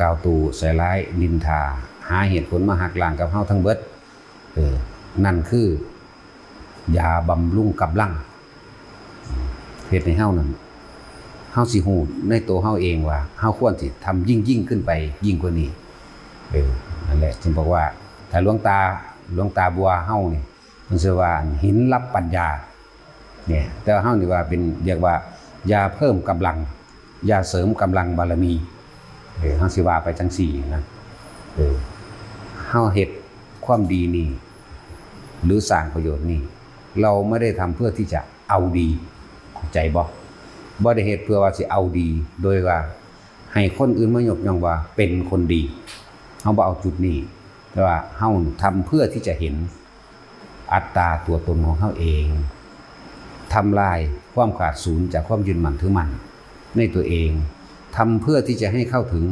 ກ່າວຕູ້ໃສ່ຮ້າຍນິນທາ ຫາເຫດຜົນມາຫັກລ້າງກັບເຮົາທັງເບິດ. ເອີ ນັ້ນຄືຢາບຳລຸງກຳລັງ ເຮັດໃຫ້ເຮົານັ້ນ ເຮົາຊິຮູ້ໃນໂຕເຮົາເອງວ່າ ເຮົາຄວນຊິທຳຍິ່ງໆຂຶ້ນໄປຍິ່ງກວ່ານີ້. ເອີ ນັ້ນແຫຼະ ຈຶ່ງບອກວ່າ ຖ້າຫຼວງຕາ ຫຼວງຕາບົວເຮົານີ້ ເພິ່ນຊື່ວ່າຫີນລັບປັນຍາ ນີ້ ແຕ່ວ່າເຮົານີ້ວ່າເປັນ ຮຽກວ່າຢາເພີ່ມກຳລັງ ຢາເສີມກຳລັງບາລະມີ. ເອີ ເຮົາຊິວ່າໄປຈັ່ງຊີ້ນະ. ເອີ ເຮົາເຮັດຄວາມດີນີ້ ຫຼືສ້າງປະໂຫຍດນີ້ ເຮົາບໍ່ໄດ້ທຳເພື່ອທີ່ຈະເອົາດີ ເຂົ້າໃຈບໍ່? ບໍ່ໄດ້ເຮັດເພື່ອວ່າຊິເອົາດີ ໂດຍວ່າໃຫ້ຄົນອື່ນມາຍົກຍ້ອງວ່າເປັນຄົນດີ ເຮົາບໍ່ເອົາຈຸດນີ້. ແຕ່ວ່າເຮົາທຳເພື່ອທີ່ຈະເຫັນອັດຕາຕົວຕົນຂອງເຮົາເອງ ທຳລາຍຄວາມຂາດສູນຈາກຄວາມຍຶດໝັ້ນຖືໝັ້ນໃນຕົວເອງ ທຳເພື່ອທີ່ຈະໃຫ້ເຂົ້າເຖິງ